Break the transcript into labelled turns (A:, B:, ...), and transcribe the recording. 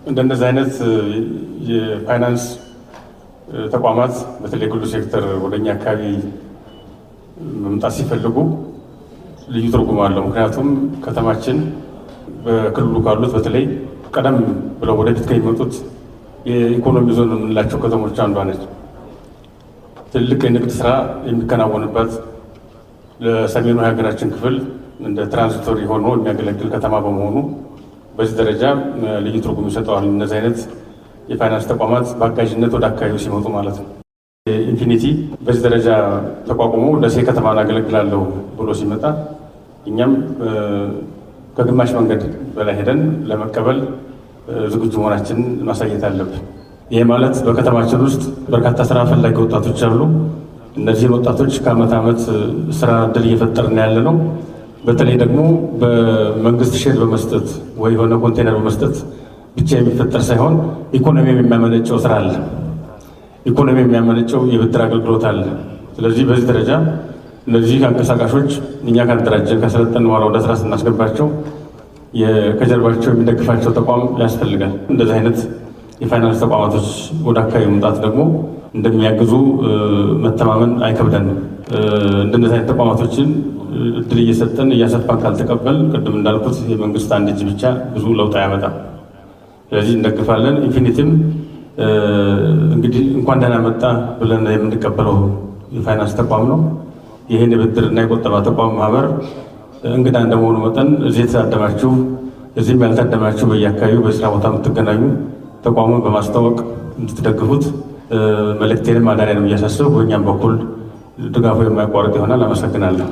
A: እንደነዚህ አይነት የፋይናንስ ተቋማት በተለይ ግሉ ሴክተር ወደኛ አካባቢ መምጣት ሲፈልጉ ልዩ ትርጉም አለው። ምክንያቱም ከተማችን በክልሉ ካሉት በተለይ ቀደም ብለው ወደፊት ከሚመጡት የኢኮኖሚ ዞን የምንላቸው ከተሞች አንዷ ነች። ትልቅ የንግድ ስራ የሚከናወንበት፣ ለሰሜኑ የሀገራችን ክፍል እንደ transitory ሆኖ የሚያገለግል ከተማ በመሆኑ በዚህ ደረጃ ልዩ ትርጉም ይሰጠዋል። እነዚህ አይነት የፋይናንስ ተቋማት በአጋዥነት ወደ አካባቢው ሲመጡ ማለት ነው። ኢንፊኒቲ በዚህ ደረጃ ተቋቁሞ ደሴ ከተማን አገለግላለሁ ብሎ ሲመጣ እኛም ከግማሽ መንገድ በላይ ሄደን ለመቀበል ዝግጁ መሆናችንን ማሳየት አለብን። ይህ ማለት በከተማችን ውስጥ በርካታ ስራ ፈላጊ ወጣቶች አሉ። እነዚህን ወጣቶች ከአመት ዓመት ስራ እድል እየፈጠርን ያለ ነው። በተለይ ደግሞ በመንግስት shed በመስጠት ወይ የሆነ ኮንቴነር በመስጠት ብቻ የሚፈጠር ሳይሆን ኢኮኖሚ የሚያመነጨው ስራ አለ። ኢኮኖሚ የሚያመነጨው የብድር አገልግሎት አለ። ስለዚህ በዚህ ደረጃ እነዚህ አንቀሳቃሾች እኛ ካደራጀን፣ ካሰለጠን በኋላ ወደ ስራ ስናስገባቸው ከጀርባቸው የሚደግፋቸው ተቋም ያስፈልጋል። እንደዚህ አይነት የፋይናንስ ተቋማቶች ወደ አካባቢ መምጣት ደግሞ እንደሚያግዙ መተማመን አይከብደንም። እንደነዚህ አይነት ተቋማቶችን እድል እየሰጠን እያሰፋን ካልተቀበል ቅድም እንዳልኩት የመንግስት አንድ እጅ ብቻ ብዙ ለውጥ አያመጣም። ስለዚህ እንደግፋለን። ኢንፊኒቲም እንግዲህ እንኳን ደህና መጣ ብለን የምንቀበለው የፋይናንስ ተቋም ነው። ይህን የብድርና የቁጠባ ተቋም ማህበር እንግዳ እንደመሆኑ መጠን እዚህ የተታደማችሁ፣ እዚህም ያልታደማችሁ፣ በየአካባቢው በስራ ቦታ የምትገናኙ ተቋሙን በማስታወቅ እንድትደግፉት መልእክቴንም አደራዬንም እያሳሰብኩ በእኛም በኩል ድጋፉ የማይቋረጥ ይሆናል። አመሰግናለሁ።